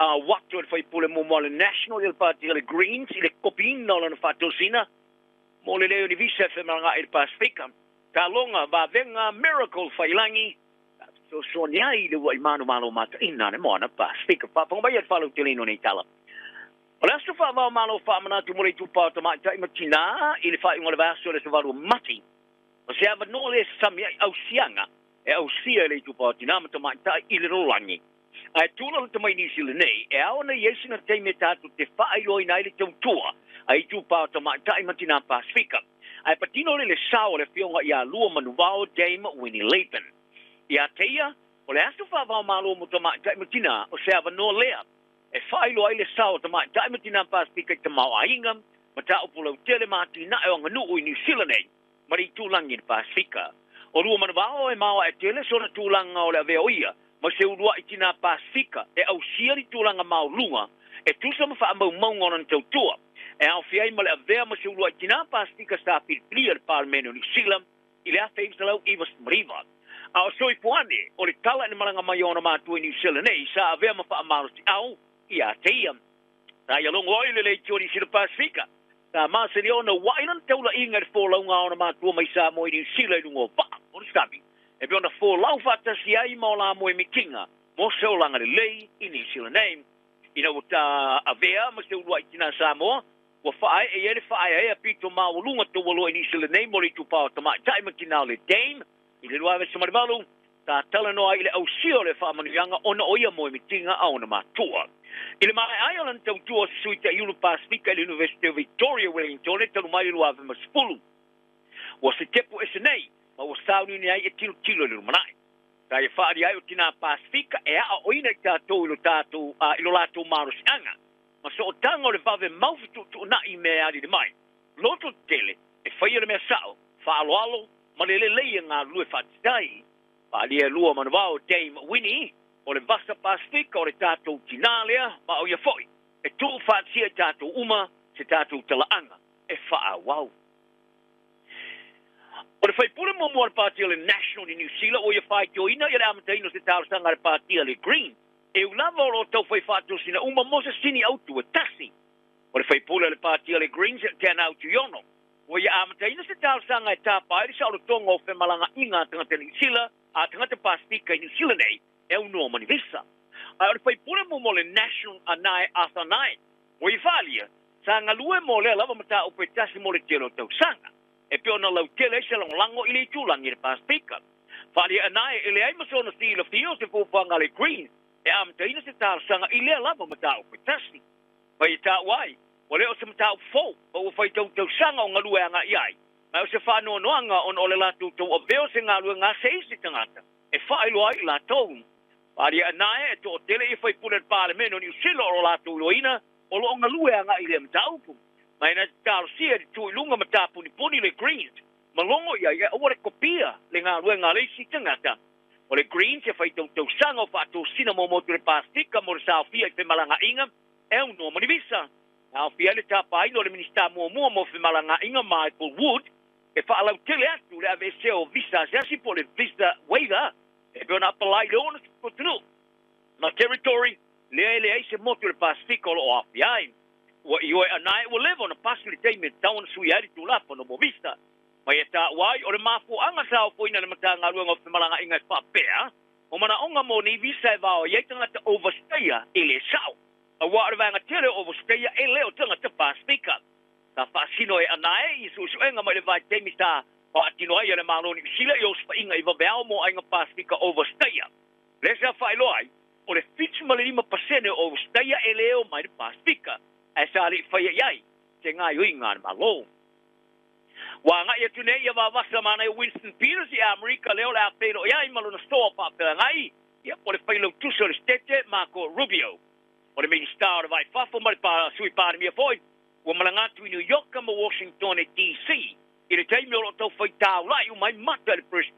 Watu e le faipule muamua a le National i le Pati a le Greens i le kopiina o lana faatosina mo le leai o ni visa e femalagaai i le Pasefika. Taloga Vavega Miracle Faiilagi sa fesoasoani ai i le uluai manumalo mataina a le Moana Pasefika. Faafofoga mai i le faalauteleina o nei tala. O le aso faava o Malo faamanatu mo le itupa o tamaitai ma tinā i le faaiuga o le vaiaso i le aso 8 o Mati. O se avanoa lea e sami ai ausiaga e ausia e le itupa o tinā ma tamaitai i le lalolagi. Ae tula lata mai Niu Sila nei, e ao ona i ai sina taimi e tatou te faailoaina ai le tautua a itupa o tamaitai ma tinā Pasefika. Ae patino le le sao o le afioga ia Luamanuvao Dame Winnie Laban. Ia te ia, o le aso faava-o-Malo mo tamaitai ma tinā, o se avanoa lea e faailoa ai le sao o tamaitai ma tinā Pasefika i tamaoaiga, mataupu lautele ma atinae o aganuu i Niu Sila nei ma le itulagi i le Pasefika. O Luamanuvao e maoae tele sona tulaga o le avea o ia ma se uluai tinā Pasefika e ausia ni tulaga maoluga e tusa ma faamaumauga o lana tautua, e aofia ai ma le avea ma se uluai tinā Pasefika sa filifilia e le Palemene o Niu Sila i le 1999. A o Soifuane, o le tala i le malaga mai o ona matua i Niu Sila nei, sa avea ma faamalosiau ia te ia. Sa ia logo ai le leitio Niu Sila Pasefika, sa masani ona ua'i lana taulaiga i le folauga a ona matua mai Samoa i Niu Sila i luga o vaa o le sami, e pei ona folau faatasi ai ma o la moemitiga mo se olaga lelei i Niu Sila nei. Ina ua ta avea ma se uluai tinā Samoa, ua faaee i ai le faaeaea pito maualuga taualoa i Niu Sila nei mo le itupa o tamaitai ma tinā o le Dame i le 2018, sa talanoa ai i le ausia o le faamanuiaga ona o ia moemitiga a ona matua. I le maea ai o lana tautua o se sui taiulu Pasefika i le Iunivesite o Victoria, Wellington, talu mai le 2010, ua setepu ese nei ma ua sauniuni ai e tilotilo i le lumanai. Sa ia faaalia ai o tinā Pasefika e aoaoina i tatou i lo tatou i lo latou malosiaga ma sootaga o le vave mau fetuutuunai i mea e alili mai. Loto tele e faia le mea sao, faaaloalo ma le lelei e galulue faatasi. Faaalia e Luamanuvao Dame Winnie o le Vasa Pasefika o le tatou tinā lea ma o ia foi e tuu faatasia i tatou uma se tatou talaaga e faaauau. O le faipule muamua o le Pati o le National i Niu Sila ua ia faitioina ia le amataina o se talosaga a le Pati a le Green e ui lava o lo o taufai faatosina uma mo se sini autu e tasi. O le faipule o le Pati a le Greens Teanau Tuiono ua ia amataina se talosaga e tapa ai le saolotoga o femalagaaiga a tagata Niu Sila a tagata Pasefika i Niu Sila nei e aunoa ma ni visa. Ae o le faipule muamua o le National a Nae Arthur Nae ua ia faaalia sa galue mo lea lava mataupu e tasi mo le tele o tausaga e pei ona lautele ai se lagolago i le itulagi i le Pasefika. Faaalia Nae e leai ma sona silafia o se fuafuaga a le Greens e amataina se talosaga i lea lava mataupu e tasi. Mai e taua ai, ua le o se mataupu fou, ma ua fai tautausaga o galue agai ai, ma o se faanoanoaga ona o le latou tauavea o se galuega a se isi tagata e faailoa ai i latou. Faaalia Nae e toatele ia faipule o le Palemene o Niu Sila o lo latou iloaina o lo o galue agai i lea mataupu. Ma e na te talosia i le tu i luga ma tapunipuni le Greens ma logo i ai e aua le kopia le galuega a le isi tagata. O le Greens e fai tautausaga o faatosina mo motu le Pasefika mo le saofia i femalagaaiga e aunoa ma ni visa. E aofia ai le tapaina o le Minisita muamua mo femalagaaiga Michael Wood e faalautele atu le aveesea o visa asiasi po o le visa waiver e pei ona apalai i le 60 atunuu ma territory lea e leai se motu o le Pasefika o lo o aofia ai. Ua ioe anae ua leva ona pasi le taimi e tatau ona suia ai le Tulafono mo visa. Mai e taua ai o le mafuaaga sa ofoina e le Matagaluega o Femalagaaiga e faapea, o manaoga mo nei visa e vaoai ai tagata overstayer e le sao, aua o le vaega tele o overstayer e le o tagata Pasefika. Sa faasino e anae i suesuega mai le vaitaimi sa faatino ai e le Malo o Niu Sila i osofaiga i vaveao mo aiga Pasefika overstayer. Lea sa faailoa ai, o le 75% o overstayer e le o mai le Pasefika, ae sa le i faia i ai se gaoioiga a le Malo. Ua agai atu nei ia vavasa manaia Winston Peters i Amerika lea o le a feiloai ai ma lona soa faafeagai ia po o le failautusi o le Setete Marco Rubio. O le Minisita o le Vai Fafo ma le Sui Palemia foi ua malaga atu i New York ma Washingtone DC i le taimi o lo o taufai taulai uma ai mata i le Peresetene.